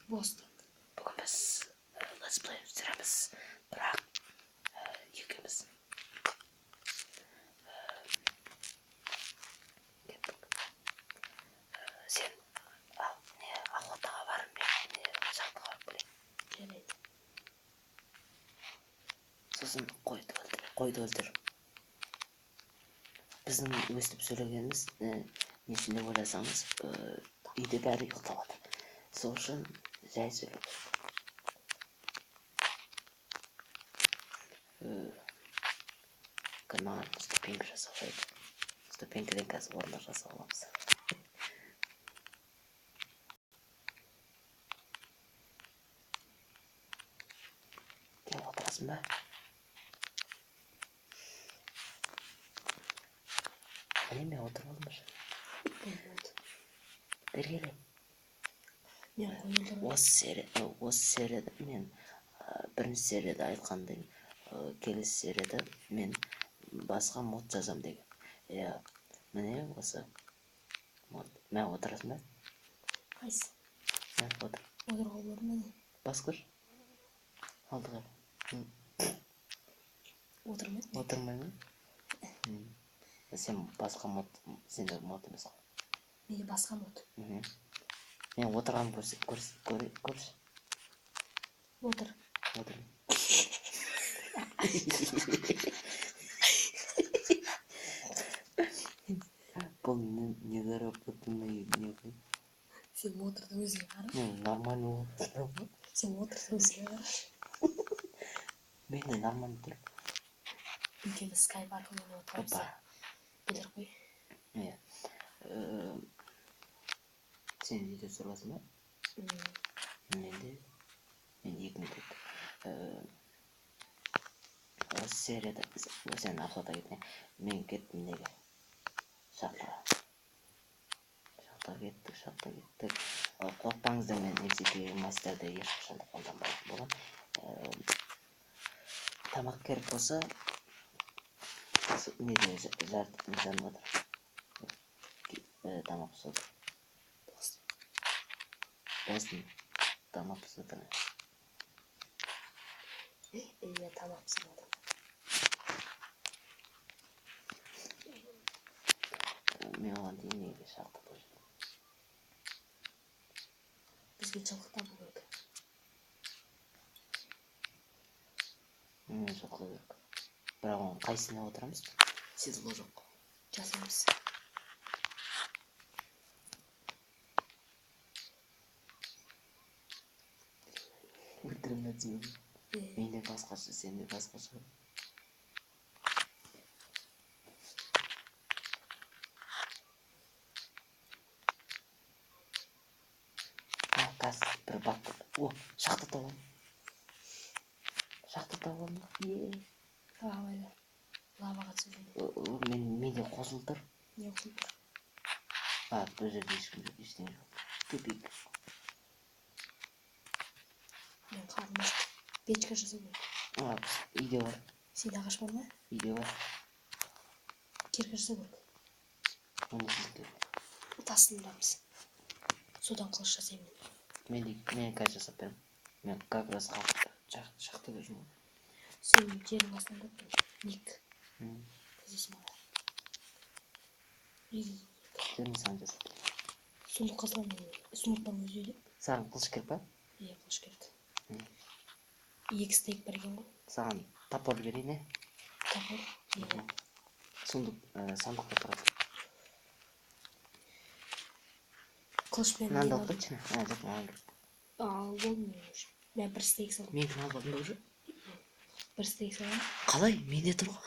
Бостон. Бүгін біз летсплей түсіреміз, бірақ екеуміз. Кеттік. Сен не охотаға бар, мен не шахтаға барып келейін. Жарайды. Сосын қойды өлтір, қойды өлтір. Біздің өстіп сөйлегеніміз не үшін деп ойласаңыз, үйде бәрі ұйықтап жатыр. Сол үшін жай сөйлеу керек. Маған ступенька жасау керек. Ступенькадан қазір орындық жасап аламыз. Келіп отырасың ба? Міне, мен отырып алдым уже. Болды. Бері келе. Мен қой өлтірдім. Осы серияда мен бірінші серияда айтқандай, келесі серияда мен басқа мод жазам деген. Иә, міне осы мод. Мә, отырасың ба? Қайсы? Мә, отыр. Отыруға болады ма не? Бас көр. Алдыға. Отырмайды. Отырмай ма? Сен басқа мод, сенде мод емес қой. Менде басқа мод. Мен отырғанын көрші. Отыр. Отыр. Бұл недоработанный не ғой? Сен отырдың өзіңе қара. Мен нормально отырмын. Сен отырдың өзіңе қарашы. Мен де нормально тұрмын. Екеуміз скайп арқылы ойнап отырамыз. Опа. Білдіріп қой. Иә. Сен видео түсіріп жатрсың ба? Мен де. Мен 2 минут өтті. Осы серияда сен охота кеттің. Мен кеттім неге? Шахтаға. Шахтаға кеттік, шахтаға кеттік. Қорықпаңыздар, мен MCP мастерді ешқашан да қолданбайтын боламын. Тамақ керек болса, неде жанып жатыр. Тамақ пісіп отыр. Бостон. Тамақ пісіп отыр. Иә, тамақ пісіп жатыр. Мен оған дейін неге шахта болып жатыр? Бізге жылқы табу керек. Жылқы керек. Бірақ оның қайсысына отырамыз? Седло жоқ. Жасаймыз. Өлтіремін деймін. Менде басқаша, сенде басқаша. Қазір бір бак. О, шахта тауып алдым. Шахта тауып алдым. Е. Лава, лаваға түсіп жүрмін. Менде қосылып тұр. Не қосылып тұр? Бұл жерде ешкім жоқ, ештеңе жоқ. Тупик. Мен қарным ашты. Печка жасау керек. Үйде бар. Сенде ағаш бар ма? Үйде бар. Кирка жасау керек. Оны не істеу керек? Тас сындырамыз. Содан қылыш жасаймын мен. Мен қазір жасап беремін. Мен как раз шахтада жүрмін. Сен жердің астынан көрдің. Ник. Іздейсің маған. Үйге Мен саған жасап беремін. Сундук қазылған мен. Сундук бар ма өзі үйде? Саған қылыш керек па? Иә, қылыш керек. 2 стейк бар екен ғой. Саған топор берейін, е? Топор? Иә. Сундук, сандықта тұрады. Қылышпен Мынаны не алып бар? қойшы. Жоқ, маған керек. Ал, болды мен уже. Мен бір стейк салдым. Менікін алып алдың ба уже? Бір стейк саламын. Қалай? Менде тұр ғой.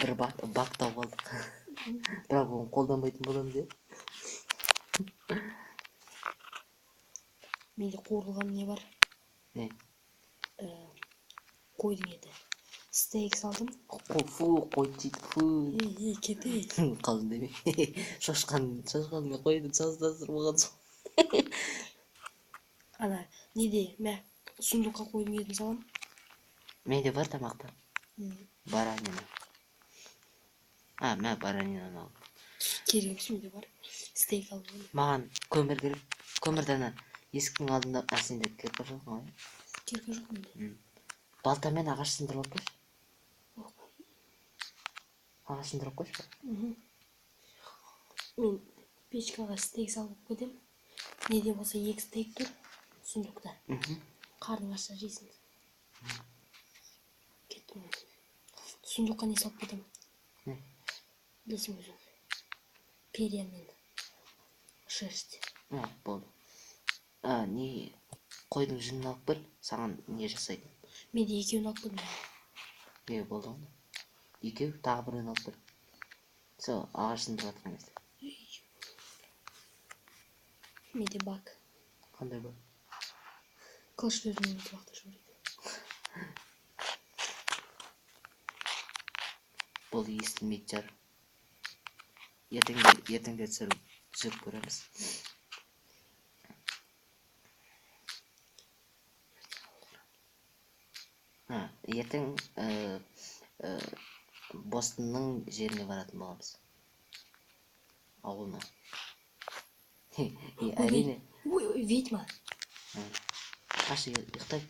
Бір бак тауып алдық. Бірақ оны қолданбайтын боламыз, иә? Менде қуырылған не бар? Не? Қойдың еті. Стейк салдым. Фу, қой дейді, фу. Ей, ей, кет, ей. Қалжың демей. Шошқан мен қойды салыстырып болған соң. Ана, неде, мә, сундукқа қойдың етін салам. Менде бар тамақта. Баранина. Мә, баранинаны ал. Керек емес, менде бар. Стейк алып алдым. Маған көмір керек. Көмірді ана есіктің алдында. А, сенде кирка жоқ қой? Кирка жоқ менде. Балтамен ағаш сындырып алып қойшы. Ағаш сындырып қойшы. Мен печкаға стейк салып кетемін. Не де болса 2 стейк тұр сундукта. Қарның ашса жейсің. Кеттім мен. Сундукқа не салып кетемін? Не? Білесің өзің. Перья мен шерсть. А, болды. А, не, қойдың жүнін алып кел, саған не жасайды? Менде екеуін алып келдім. Не болды онда? Екеу, тағы біреуін алып кел. Сол, ағаш сындырып жатқан кезде. Менде баг. Қандай баг? Қылыш өзімен өзі лақтырып жібереді. Бұл естілмейтін шығар. Ертеңде түсіріп көреміз. Ертең Бостонның жеріне баратын боламыз. Ауылына. Әрине. Ой, ой, ведьма. Қаш, ұйықтай.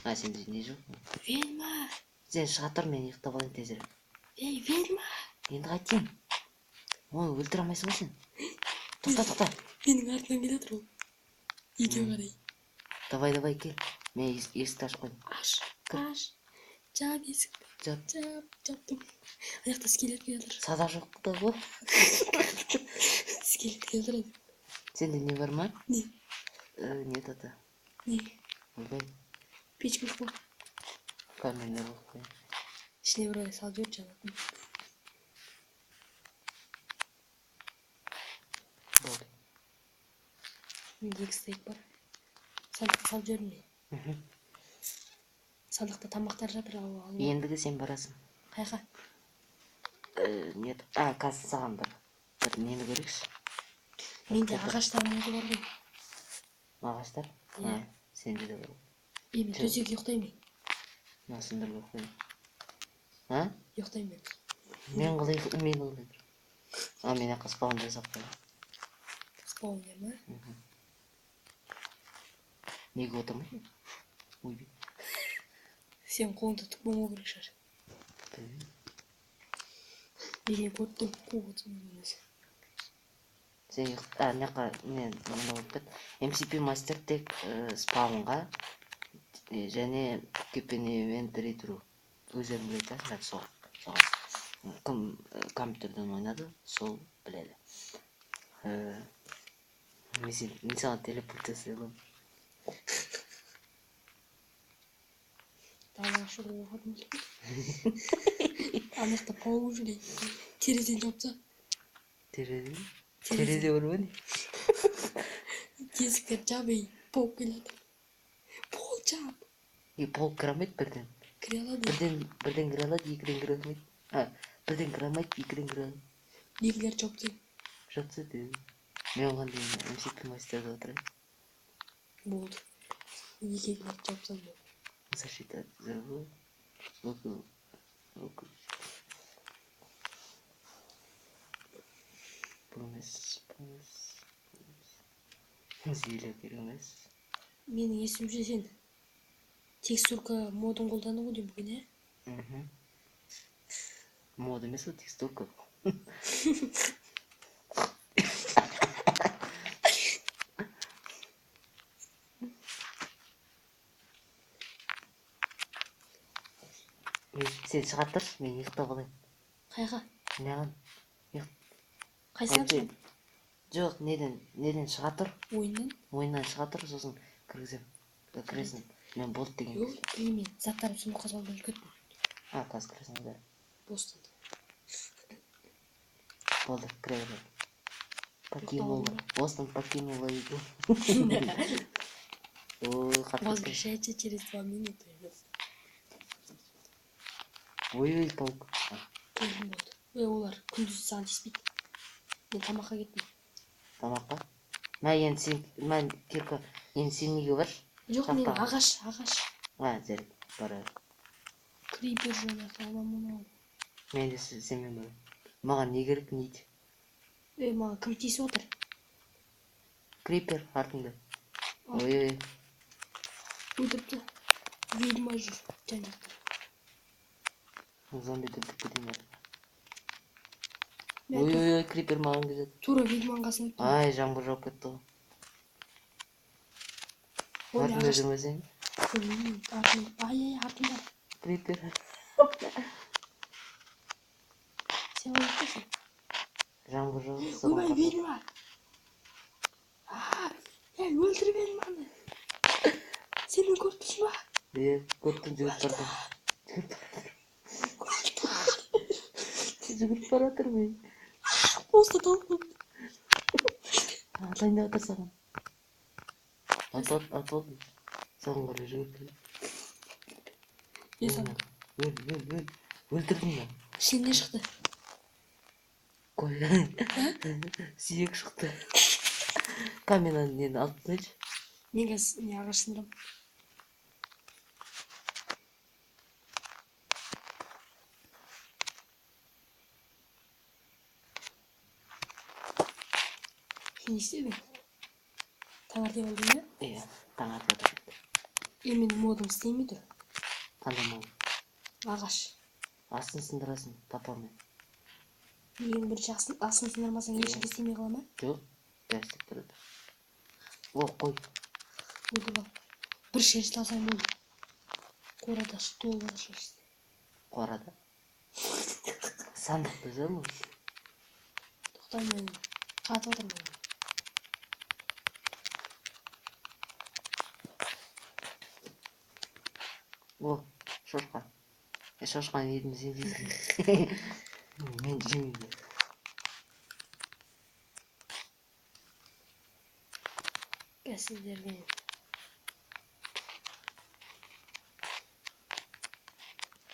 А, сенде не жоқ? Ведьма. Сен шыға тұр, мен ұйықтап алайын тезірек. Ей, ведьма. Енді қайтейін? Оны өлтіре алмайсың ғой сен. Тоқта, тоқта. Менің артымнан келе жатыр ол. Екеуі қарай. Давай, давай, кел. Мен есікті ашып қойдым. Аш, аш. Жап есікті. Жап. Жап, жаптым. Ана жақта скелет келе жатыр. Садақ жоқ та ғой. Скелет келе жатыр. Сенде не бар ма? Не? Не тата? Не? Ойбай. Печка жоқ па? Каменный болып қояйын. Ішіне бір ай салып жіберіп жанатын. Болды. Менде 2 стейк бар. Сандыққа салып жібердім мен. Сандықта тамақтар жатыр, ал, ал. Ендігі сен барасың. Қаяққа? Нет. А, қазір саған бір нені көрейікші. Менде ағаштардың өзі бар ғой. Ағаштар? Иә. А, сенде де бар. Е, мен төсекке ұйықтаймын. Мына сындырып қояйын. А? Ұйықтаймын мен. Мен қалай ұйық-, мен қалай ұйықтаймын? А, мен жаққа спаун жасап қоямын. Спаунер ма? Неге отырмайсың? Ойбай. Сен қолыңда түк болмау керек шығар. Білмеймін. Мен көріп тұрмын, қуып отырмын өзі. Сен ұйық-, а, мына жаққа мен мында болып кет. МСП мастер тек спаунға және кепенемен тірей тұру. Өздерің білетін шығарсыңдар, соған. Кім компьютерден ойнады, сол біледі. Мен саған телепорт жасай аламын. Далаға шығуға қорқынышты. Ана жақта паук жүр ей. Терезені жауып таста. Терезе? Терезе. Терезе бар ма не? Есікті жап ей, паук келе жатыр. Пол жап. Е, паук кіре алмайды бірден. Кіре алады. Бірден кіре алады, екіден кіре алмайды. А, бірден кіре алмайды, екіден кіре алады. Екілер жауып тастайды. Жауып тастайды, е. Мен оған дейін МСП мастерде отырайын. Болды. Екі екілер жауып тастадым. Защита от взрыва. Выключ. Бұл емес, бұл емес, бұл емес. Зеле керек емес. Менің есімше сен текстурка модын қолдандың ғой деймін бүгін, ә? Мод емес ол, текстурка. Сен шыға тұршы, мен ұйықтап алайын. Қайға? Маған. Қайсынан Әйтпе. шығады? Жоқ, неден шыға тұр? Ойыннан? Ойыннан шыға тұр, сосын кіргіземін. Кіресің. Мен болды деген Жоқ, кезде. кірмеймін. Заттарым сундукқа салып өліп кеттім. А, қазір кіресің, да. Бостан. Болды, кіре бер. Покинула. Ұйықтап алдым ба? Бостон покинула игру. Ой, қатты кетті. Возвращайте через 2 минуты. Ой, ой, паук. Келдім болды. Ой, олар күндіз саған тиіспейді. Мен тамаққа кеттім. Тамаққа? Мә, енді сен, мә, кирка, енді сен неге бар? Жоқ, мен Шахтаға. ағаш, ағаш. А, жарайды, бара бер. Крипер жонақ, анау мынау. Мен де сенімен барамын. Маған не керек, нить? Ей, маған кім тиісіп отыр? Крипер артыңда. Ой-ой. Өлтіріпті. Ведьма жүр жан жақта. Зомби өлтіріп кетейін бәрі. Ой-ой-ой, крипер маған келеді. Тура ведьманың қасына өттім. Ай, жаңбыр жауып кетті ғой. Артыңда жүрмесең? Білмеймін, артымда. Ай-ай, артымда. Крипер. Сен қалай өттің? Жаңбыр жауып, Ойбай, ведьма. Ей, өлтір ведьманы. Сен мені көріп тұрсың ба? Е, көріп тұрмын, жүгіріп бара жатырмын. Жүгіріп бара жатырмын мен. Осында талып қойыпты. Атайын деп жатыр саған. Атып алдым. Саған қарай жүгіріп келеді. Не сандық? Өл, өл, өл. Өлтірдім мен. Ішінен не шықты? Қой. Сүйек шықты. Каменаны нені алып тастайыншы. Мен қазір не ағаш сындырамын. Сен не істедің? Таңертең алдың ба? Иә, таңертең алдым. Е, менің модым істемей тұр. Қандай мод? Ағаш. Астын сындырасың топормен. Ең бірінші астын сындырмасаң ешкім істемей қала ма? Жоқ, бәрі істеп тұрады. О, қой. Өлтіріп ал. Бір шерсть алсаң болды. Қорада толып жатыр шерсть. Қорада? Сандықта жүр ме? Тоқта, мен қатып жатырмын. О, шошқа. Е, шошқаны етін сен жейсің. Мен жемеймін. Қазір сіздерге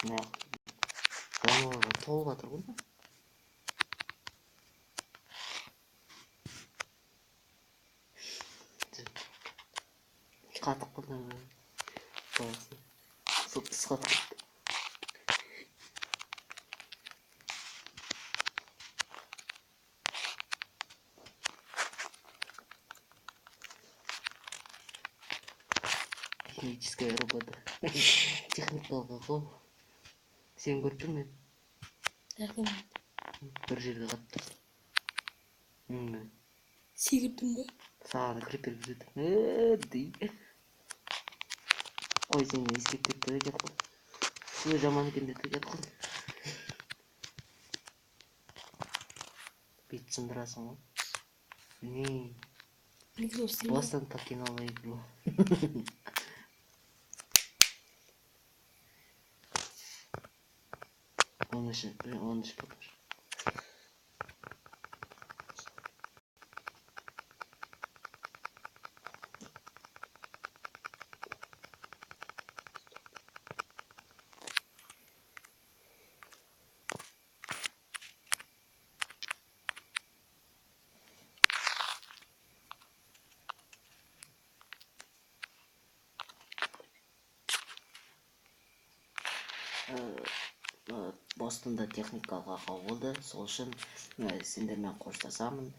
Мә, жануарға толып жатыр ғой. Қатып қалды. Сол тіс қатып кетті. Техническая работа. Техникалық ақау. Сен көріп тұрмын мен. Рахмет. Бір жерде қатып тұр. Секіріп тұрмын ба? Саған крипер кіреді. Дей. Қой, сен ескертіп кетті екен қой. Ой, жаман екен деді екен қой. Бет сындырасың ғой. Не? Бостон покинула игру. Он еще покажет. Бостонда техникалық ақау болды, сол үшін сендермен қоштасамын.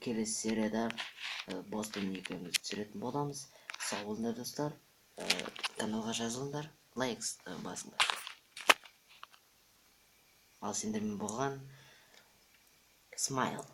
Келесі серияда Бостон екеуміз түсіретін боламыз. Сау болыңдар достар, каналға жазылыңдар, лайк басыңдар. Ал сендермен болған Смайл.